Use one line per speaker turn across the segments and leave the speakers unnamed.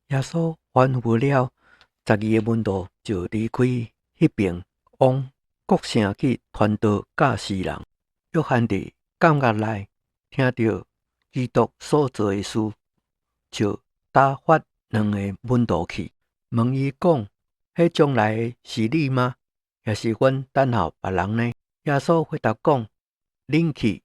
耶穌吩咐了十二个門徒，就離開彼爿，往各城去傳道教示人。約翰佇監獄內聽著基督所做的事，就打發兩個門徒去，問伊講：彼將來的是你嗎？抑是阮等候別人呢？耶穌回答講：恁去，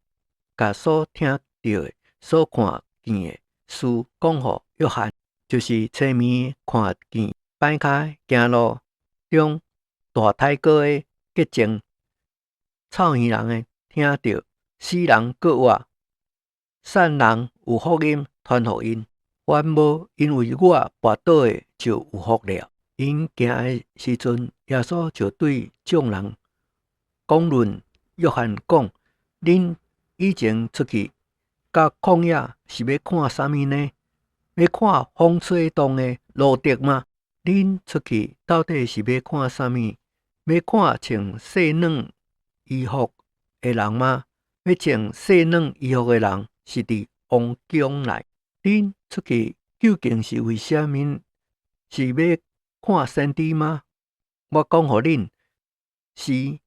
共所聽著的、所看見的事講予約翰，就是青盲看見、跛跤行路中大胎哥的潔淨、臭耳人的聽著、死人閣活、散人有福音傳予𪜶。凡無因為我跋倒的，就有福了。𪜶行的時陣，耶穌就對眾人講論約翰講：恁以前出去到曠野是欲看啥物呢？欲看風吹動的蘆竹嗎？恁出去到底是欲看啥物？欲看穿細軟衣服的人嗎？欲穿細軟衣服的人是佇王宮內。恁出去究竟是為啥物？是欲看先知嗎？我講予恁，是，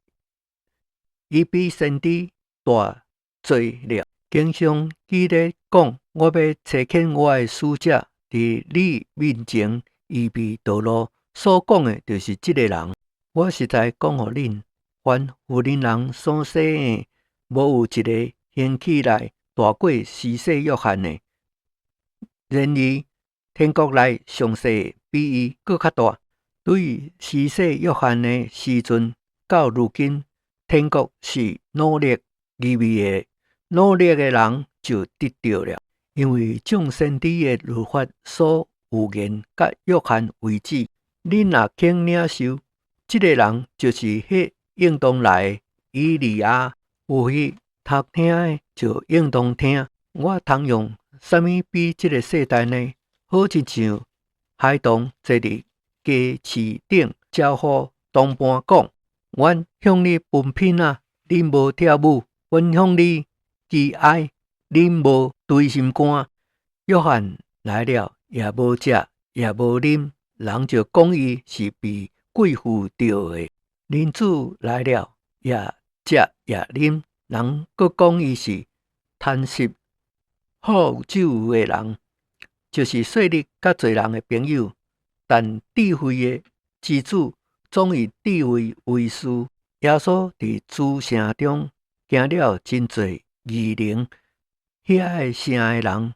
伊比先知大濟了。經上記咧講：我欲差遣我的使者佇你面前預備道路。所講的就是這个人。我實在講予恁，凡婦人人所生的，無有一个興起來大過施洗約翰的。然而，天國內上細比伊閣較大。對施洗約翰的時陣到如今，天國是努力入去的，努力的人就得著了。因為眾先知的律法所預言到約翰為止，恁若肯領受，這个人就是彼應當來的以利亞。有耳通聽的就應當聽。我通用啥物比這个世代呢？好親像孩童坐佇街市頂招呼同伴講：阮向你歕品仔，恁無跳舞；阮向你悲哀，恁無捶心肝。約翰來了，也無食，也無啉，人就講伊是被鬼附著的。人子來了，也食也啉，人閣講伊是貪食好酒的人，就是稅吏佮罪人的朋友。但智慧的之子總以智慧為師。耶穌佇諸城中行了真濟異能，遐个城的人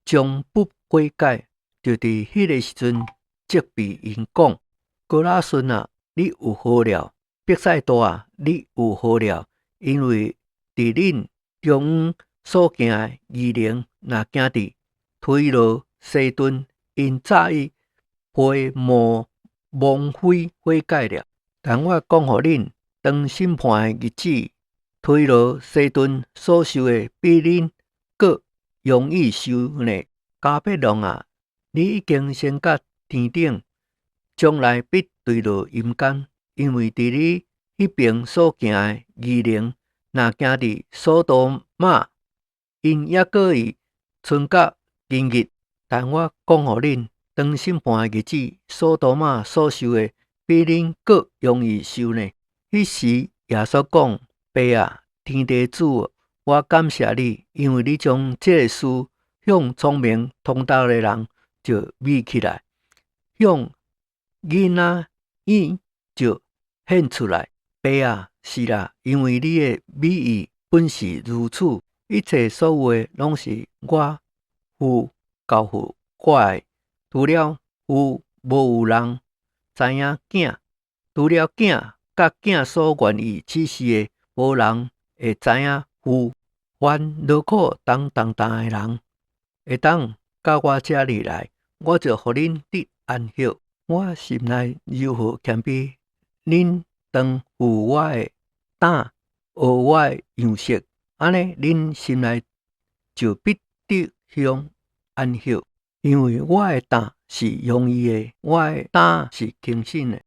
終不悔改，就佇彼个時陣責備𪜶講：哥拉汛啊，你有禍了！伯賽大啊，你有禍了！因為佇恁中所行的異能，若行佇推羅、西頓，𪜶早已披麻蒙灰悔改了。但我講予恁，當審判的日子，推羅、西頓所受的比恁閣容易受呢。迦百農啊，你已經升到天頂，將來必墜落陰間，因為佇你彼爿所行的異能，若行佇所多瑪，𪜶猶閣會存到今日。但我講予恁，當審判的日子，所多瑪所受的比恁閣容易受呢。彼時耶穌講：爸啊，天地主，我感謝你，因為你將這个事向聰明通達的人就秘起來，向囡仔嬰就顯出來。爸啊，是啦，因為你的美意本是如此，一切所有的攏是我父交予我的。除了父，無有人知影囝；除了囝，佮囝所願意啟示的，無人會知影父。凡勞苦擔重擔的人，會當到我遮裡來，我就予恁得安息。我心內柔和謙卑，恁當負我的擔，學我的樣式，按呢恁心內就必得享安息。因為我的擔是容易的，我的擔是輕省的。